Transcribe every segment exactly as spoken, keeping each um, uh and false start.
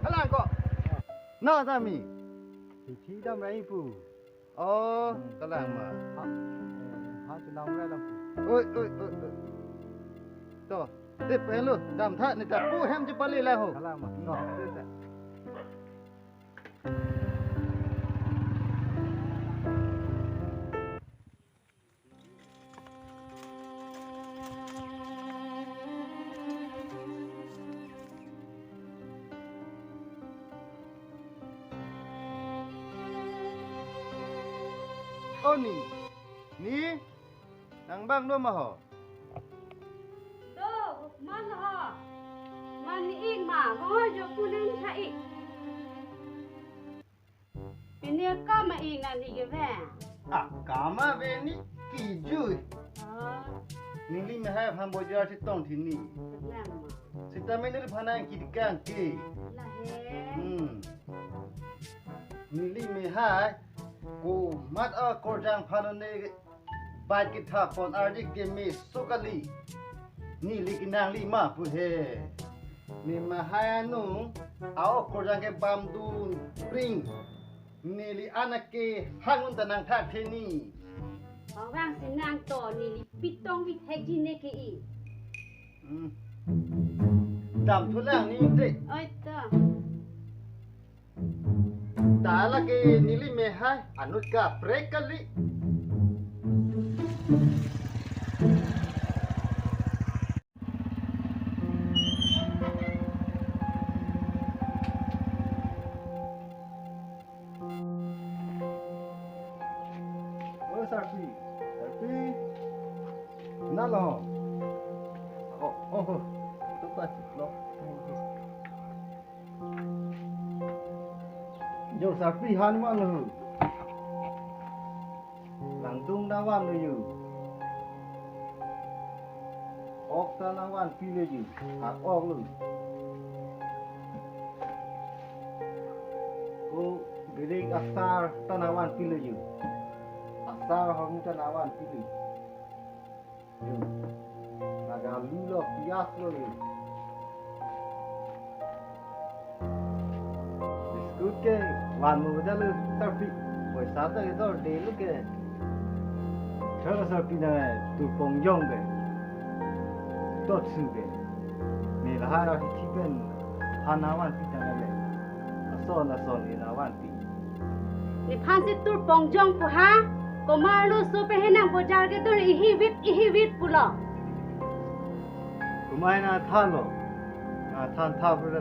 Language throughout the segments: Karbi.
Kalang ko. Na tame. Hithi damra-i pu. Oh, kalang ma. Ha, eh, ha chenamra lang pu. Oi, oi, oi, oi. To, dip helo, damtha ne ta pu hem chepale lang ho. Kalang ma. To, dip ta. O ni, ni, nang bang do ma ho? Do, man ho. Man ni ing ma, ho jo kuning sa ik. Pini akam ma ing nani ke ve. Ah, akam ave ni kejui. Ah. Neli mehai aphan bojar chetong thini. Kenang ma. Sitame neliphan nangkidikang ke. Lahe. Hmm. Neli mehai komat akorjang aphan ne bike kethap pon ardi kemeso kali. Neli kenangli ma pu he. Ne mehai anung akorjang ke bamdun pring. Neli anak ke hangun ta nangthak theni. Bang si nang to neli pitong vithek ji ne ke i. Hmm. Damthulang ni te. Oi to. Tala ke neli mehai anut kaprek kali. O Sarpi, Sarpi. Na lo. Oh, oh, oh. Tupa lo. Jo Sarpi han man lo. Langdung nangvan lo jo. Ok ta nangvanpi lo jo. Hak ok lo. Ko birik asar ta nangvanpi lo jo. Asar hormu ta nangvanpi lo. Yo. Laga alu lo, piyaj lo yo. Biskut ke van mo beda lo Sarpi. Poisa ta ke dorde lo ke. Thara Sarpi nang turpong jong ke. Dotsu ke. Ne lahai ra hithi pen han nangvanpi tang le. Lason lason ne nangvanpi. Nephan si turpong jong pu ha, komat arloso pen henang bojar kedo ihivit ihivit pulo. Komat nangthanlo, nangthan tha pulo.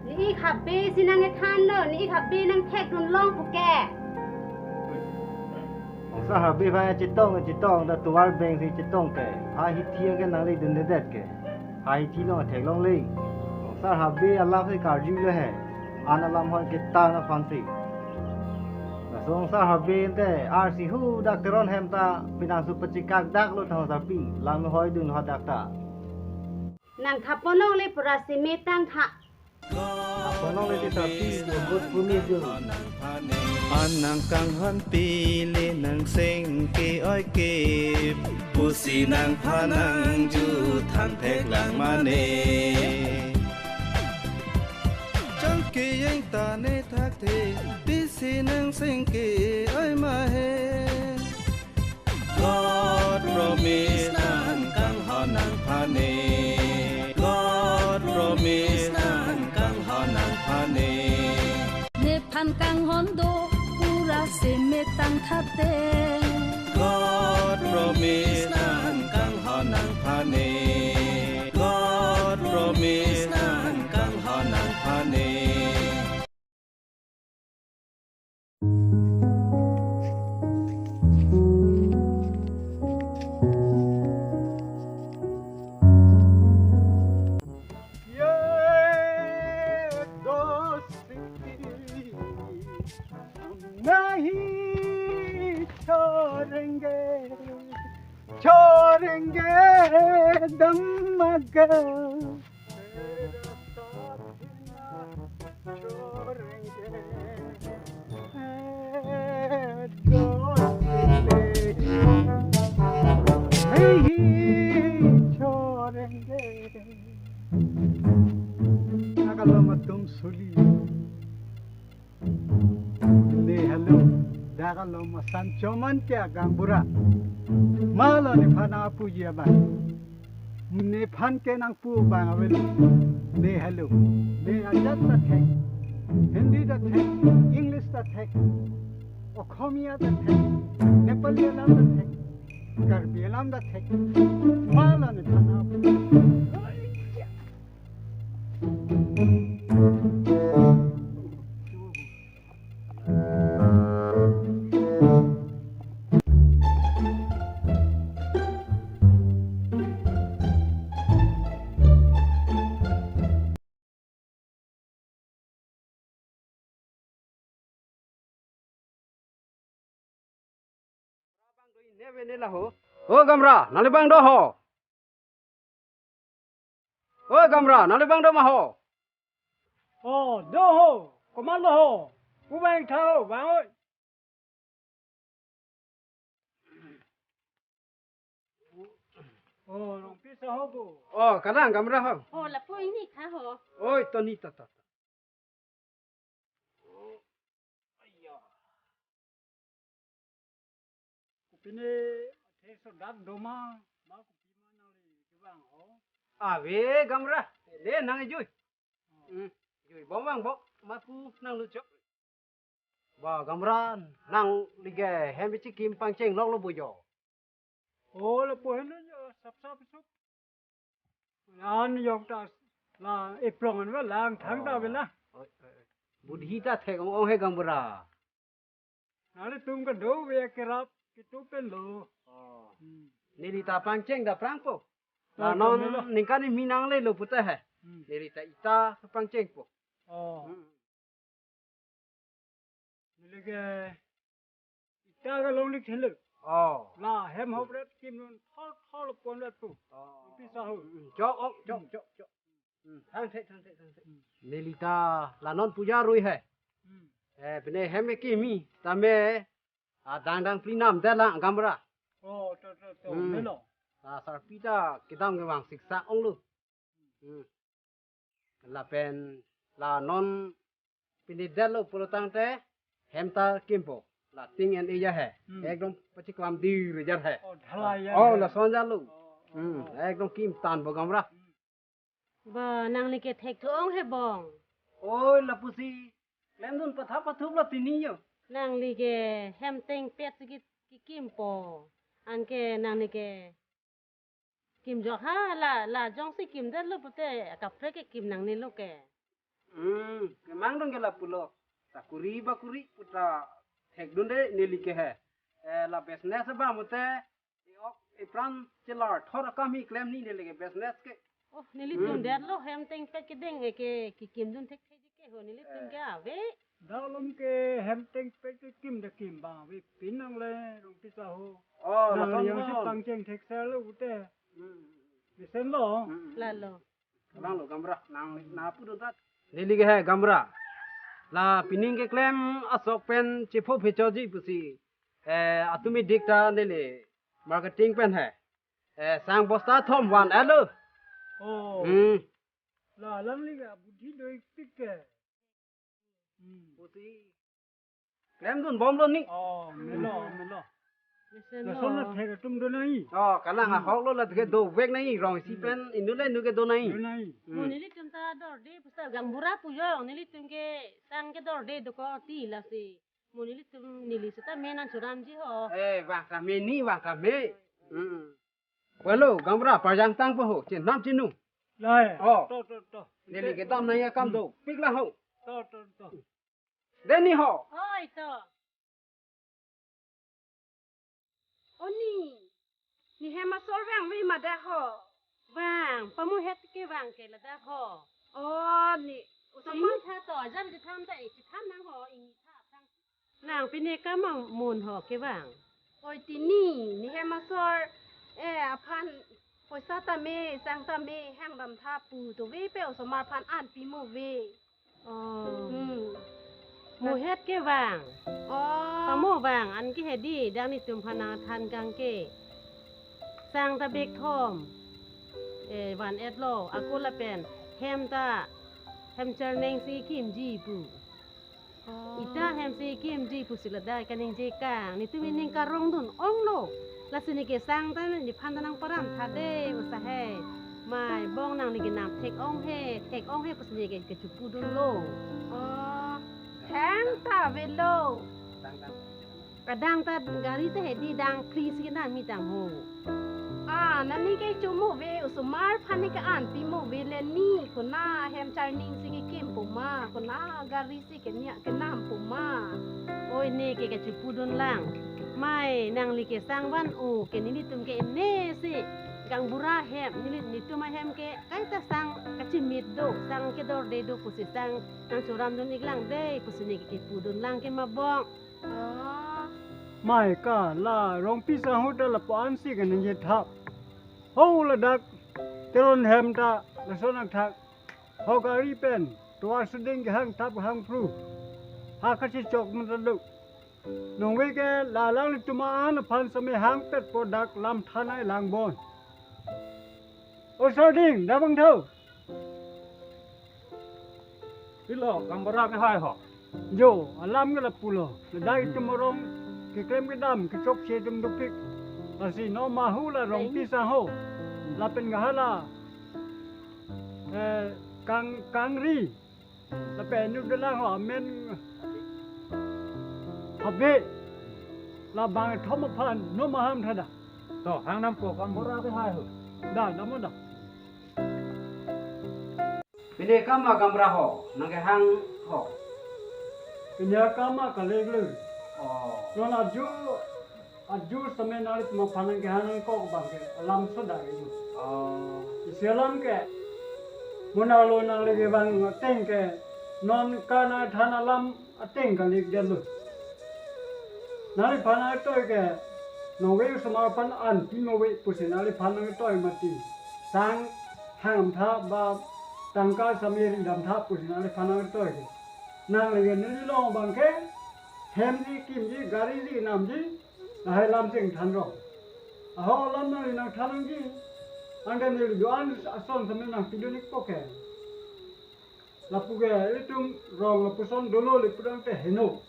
Ne ik habe si nangthanlo, ne ik habe nangthekdun long pu ke. Ongsar habe aphan chetong chetong ta tovar beng si chetong ke, ha hithi ke nangledundedet ke. Ha hithi long theklongle. Ongsar habe alam si karju le he. An alam hon ketang aphan si. Laso ongsar habe ante arsi hu dak Teron hem ta penang su pachekak dak lo thang Sarpi. Lang hoidun hadak ta. Nangthap ponlongle pura seme tangtha. Thap ponlongle ti Sarpi, vote pu me jo. An nangkanghon pile nangseng ke-oi ke, pusi nangphan nangju thangthek lang mane. Chang ke-eng ta ne thakthe, pisi nangseng ke-oi ma he. God promise nangkanghon nangphan ne. God promise nangkanghon nangphan ne. Nephan kanghon do pura seme tangtha te. God promise nangkanghon nangphan ne. God promise nangkanghon nangphan ne. Ye dosti nahi chhodenge, chhodenge dam agar. Dak alom asan choman ke a gaonbura. Malo nephan apuji abang. Nephan ke nangpu abang avelo. Ne helo. Ne ajat ta thek. Hindi ta thek. English ta thek. Okhomia ta thek. Nepali alam ta thek. Karbi alam ta thek. Malo nephan apu. Ne ve ne laho. O Gamra, nangli abang do ho. O Gamra, nangli abang do ma ho. O, do ho. Komat lo ho. Pu abang tha ho, bang oi. O, Rongpi saho bo. O, kalang Gamra ho. O, lapu ingni tha ho. Oi, toni ta ta ta. Aya. Kopine thek so dak doma, ma kopi ma nangli kevang ho. Ave Gamra, le nang ejui. Hmm, jui bom vang bom, ma ku nang luchok. Ba Gamra, nangli ke hem chikim pangchenglok lo bo jo. O, lapu henlo jo, sap sap sup. An jong ta la eplong an va lang thang ta vela. Oi, oi, oi. Budhi ta thek ong ong he Gamra. Nangli tum kado ve kerap kitu pen lo. O. Hmm. Neli ta pangcheng ta prangpo. Ta la non ta melo. Ningkan ni minang le lo puta he. Hmm. Neli ta ita pangchengpo. O. Hmm. Neli ke ita ke longle khelo. O. La hem hop ret kim non thol thol pon ret pu. O. Pi sahu. Hmm, chok, ok, chok, chok, chok. Hmm, thang the, thang the, thang the. Hmm. Neli ta la non puja rui he. Hmm. Eh, pine hem ke kimi, tame, a, dang dang plinam de la Gamra. O, to, to, to, hmm. Melo. La sarpi ta kedam kevang siksa ong lo. Hmm. Lapen la non pini det lo pulo tangte hem ta kimpo. La ting en iya he. Hmm. Ekdom pachiklam dir jar he. O, dhalai ya. O, he. Lason jalo. O, o, hmm, o. Ekdom kim tan bo Gamra. Hmm. Ba, nangli ke thekthu ong he bong. Oi, lapusi klemdun patha pathup la tini jo. Nangli ke hem tengpet si ki, kikimpo. Anke nangli ke kimjok ha, la, la jongsi kimdet lo pute, kaprek ke kim nangne lo ke. Hmm, kemang dong ke lapulo. Ta kuri ba kuri, puta thekdunde neli ke he. Eh, la business ba mute, e-ok, epran chelar thor akam hi klem ni neli ke business ke. Oh, nelitum, hmm, det lo hem tengpet kedeng e ke, kikimdun thekthe ji ke ho, nelitum, eh, ke ave. Dak alom ke hem tengpet kekim da kim ba ave pin nangle Rongpi saho. Oh, nang lason liang si lo. Pangcheng thekser lo pute. Hmm. Mesen lo. Hmm. Lalo. Kalang lo Gamra, nang na pu do dat. Neli ke he Gamra. La pining keklem asok pen chepho phechoji pusi. Eh, atum idik ta neli marketing pen he. Eh, sang bosta thom van-et lo. Oh. Hmm. La alangli ke budhi do-ik pik ke. Hmm. Pusi klemdun bomlo ni. Oh, melo, melo. Mesen lo. Lason la thek atum do nai. Oh, kalang, hmm, ahok lo la ke dovek nai, rong isi, hmm, pen inut le inut ke do nai. Do nai. Hmm. Mo nelitum ta dorde, pusta gaonbura pu jo, nelitum ke sang ke dorde dokok ti lasi. Mo nelitum neli seta me nangchoramji ho. Eh, vang tame ni, vang tame. Hmm. Welo, Gamra, parjang tangpo ho, chenam chenu. Lai. Oh. To, to, to. Neli kedam nai akam do. Hmm. Pik lang ho. To, to, to. Deni ho. Oi, to. O ni. Ne hem asor vangve ma da ho. Vang, pamuhet kevang ke ladak ho. O ni. Uso ingni tha to, ajat ketham ta, eh, ketham nang ho, ingni tha, tang. Nang pine kam amun ho kevang. Oi tini, ne hem asor, eh, aphan poisa tame, sang tame, hang dam tha pu tove pe osomar aphan an pimo ve. Oh. Hmm. Muhet kevang. Oh. Pamo vang, anke hedi, dak netum aphan nangthan kang ke. Sang ta bag thom. Eh, van-et lo, ako lapen, hem ta, hem charneng si kimji pu. Ita hem si kimji pusi ladak kaningje kang. Netum ining karong dun onglo. Lasi ne kesang ta nephan ta nangparam tha de usa he. Mai bong nangli kenam thek ong he, thek ong he pusi ne ke kechupu dunlo. Oh, hem ta avelo. Kadang ta gari ta hedi dang phli si kenam mi tang ho. Ah, nani ke chumu ve, osomar aphan ne ke-an pimo ve le ni, kona hem charning si kekim puma, kona gari si kenia kenam puma. Oi, ne ke kechupu dunlang. Mai nangli kesang van o ke nelitum ke ne si. Gaonbura hem, neli netum ahem ke kaita sang kachimit do, sang kedorde do pusi sang nangchoram dun iklang de pusi ne ke kepu dunlang ke mabong. Oh. Mai ka la Rongpi sangho ta lapu-an si kaningje thap. Ho ladak Teron hem ta lason angthak. Ho gari pen tovar suding kehang thap kehang phru. Ha kachechok mata do. Nongve ke la alanglitum an aphan same hangpet po dak lam thanai lang bon. O sarding, dabang tho. Pilo, gaonbura kehai ho. Jo, alam ke lapulo. Ladak itum arong keklem kedam, kechokche itum dukpik. Lasi non mahu la Rongpi sangho. Lapen ke hala, eh, kang, kangri. Lapen nu dolang ho amen Habe. Labang thom aphan non maham tha da. To, hang nam po, gaonbura kehai ho. Da, da mo da. Pine kama gaonbura ho, nang kehang ho. Pine kama kalek le. Oh. Non aju, aju same nangtum aphan nang kehang nangkok abang ke alam soda ke. Oh. Isi alam ke. Mona lo nangli kevang ateng ke. Non kana than alam ateng kali jalo. Nangliphan nangtoi ke, nongve osomar aphan an pimo ve pusi nangliphan nangtoi mati. Sang hangdam tha ba tangka same ridam tha pusi nangliphan nangtoi ke. Nangli ke neli long abang ke, hem ji, kim ji, gari ji, nam ji, lahai lam cheng than rong. Aho alam nangli nangthan nangji, ante neli do-an ason same nangpidun ikpo ke. Lapu ke itum rong lapuson dolo le pudang te heno.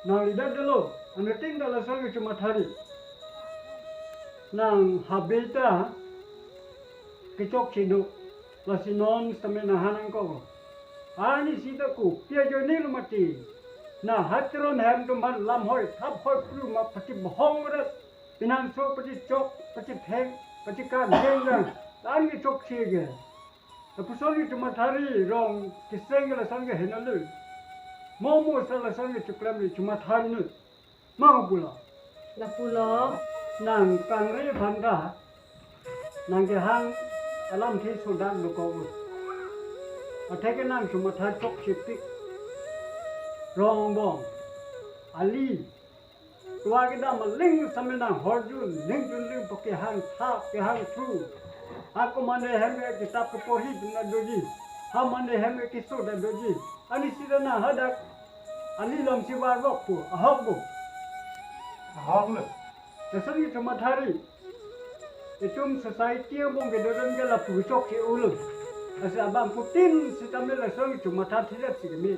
Nangli dak dolo, ante ting dak lason kecho mathari. Nang Habe ta kechokche do, lasi non same nanghan nangkok. Ani sita ko, pia jo ne lo mati. Na ha Teron hem atum aphan lam hoi, thap hoi phru ma pati bohong rat. Pinangso pati chok, pati theng, pati kang jeng jang. An kechokche ke. Lapuson kecho mathari rong keseng ke lason ke heno le. Mo mo sa lason kecho klem le cho mathari nu. Mang pulo. Lapulo. Nang kangri aphan ta. Nang kehang alam ke sodak dokok. Athe ke nang cho matha chokche pik. Rong bong. Ali. Tovar kedam aling same nang horjun, ning jun ling po kehang thap, kehang phru. Ako mane hem ke kitap keporhi jun na doji. Ha mane hem ke keso da doji. Ani sida na hadak. Ani lam si var bok pu. Ahok bu. Ahok le. Lason kecho mathari. Itum society abang kedoron ke lapu chokche ulo. Lasi abang putin sitame lason kecho matha thirat si keme.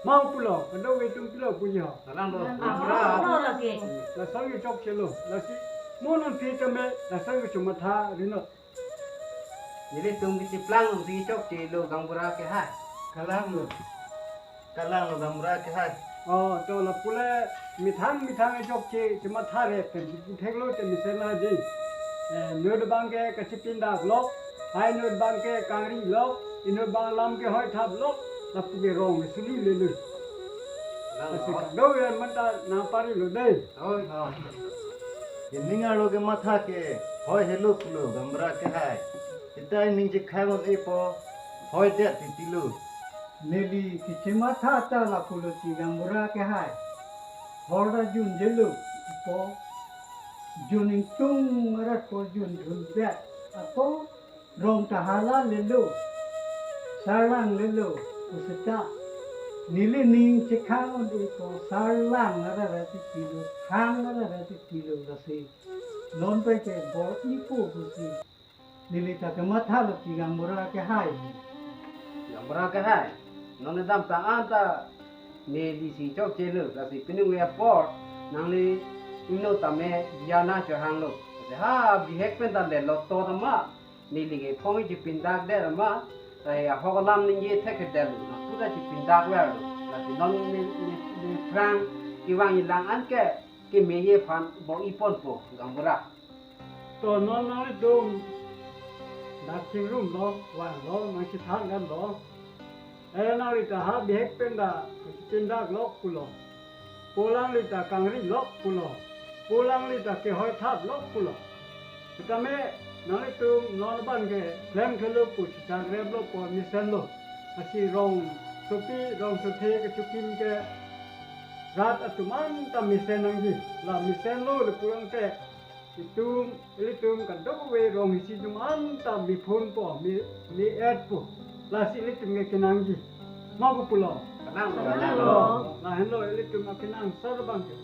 Mang pulo, kadokave itum pilo puji ho. Kalang lo. Kalang lo lake. Lason kechokche lo. Lasi mo non pi tame lason kecho matha rinot. Nelitum kechiplang si chokche lo gaonbura kehai. Kalang lo. Kalang lo gaonbura kehai. Oh, to lapu le methang methang chokche, che matha re pen thek lo te mesen la di. Eh, inut abang ke kachipin dak lo, hai inut abang ke kangri lo, inut abang lam ke hoi thap lo, lapu ke rong suli le lo. Kalang lo. Lasi kadokave manta nangpari lo dei. Hoi. Ining arlo kematha ke hoi helo pulo gaonbura kehai. Itai ning chekhang un-e po hoi det titi lo. Neli kechematha ta lapulo ti gaonbura kehai. Hor ta junje lo po. Jun ingtung arat po jun dhun bet. Apo rong ta hala lelo. Sarlang lelo. Pusita. Neli ning chekhang un-e po sarlang arat titi lo. Hang arat titi lo lasi. Non pai ke bor-i po pusi. Neli ta kematha lo ti gaonbura kehai. Gaonbura kehai. Non kedamtang anta neli si chokchelo, lasi pini ave apor nangli ingno tame biana chohanglo. Lasi ha bihek pen ta le loto tama, neli ke phong chipindak det ma, tai ahok alam ningje thekthedet lo, nangputa chipindak verlo. Lasi non ne ne ne prang kevang ilang anke kemeji aphan bo-i ponpo, gaonbura. To non nanglitum dak chingrumlo, vanglo, nangchethan damlo. Eh, nangli ta ha bihek pen ta pindak lok pulo. Pu alangli ta kangri lok pulo. Pu alangli ta kehoi thap lok pulo. Tame nanglitum non abang ke klemkle lo pu chechak replo pu mesenlo. Lasi rongsopi, rongso the kechokim ke rat atum anta mesen nangji. La mesenlo le pulang te itum, ilitum kadokave rong isi atum anta mephonpo, me, me-etpo. Lasi ilitum ke kenangji. Ma pu pulo. Kenanglo. Kenanglo. Lahenlo ilitum akenangsot abang ke.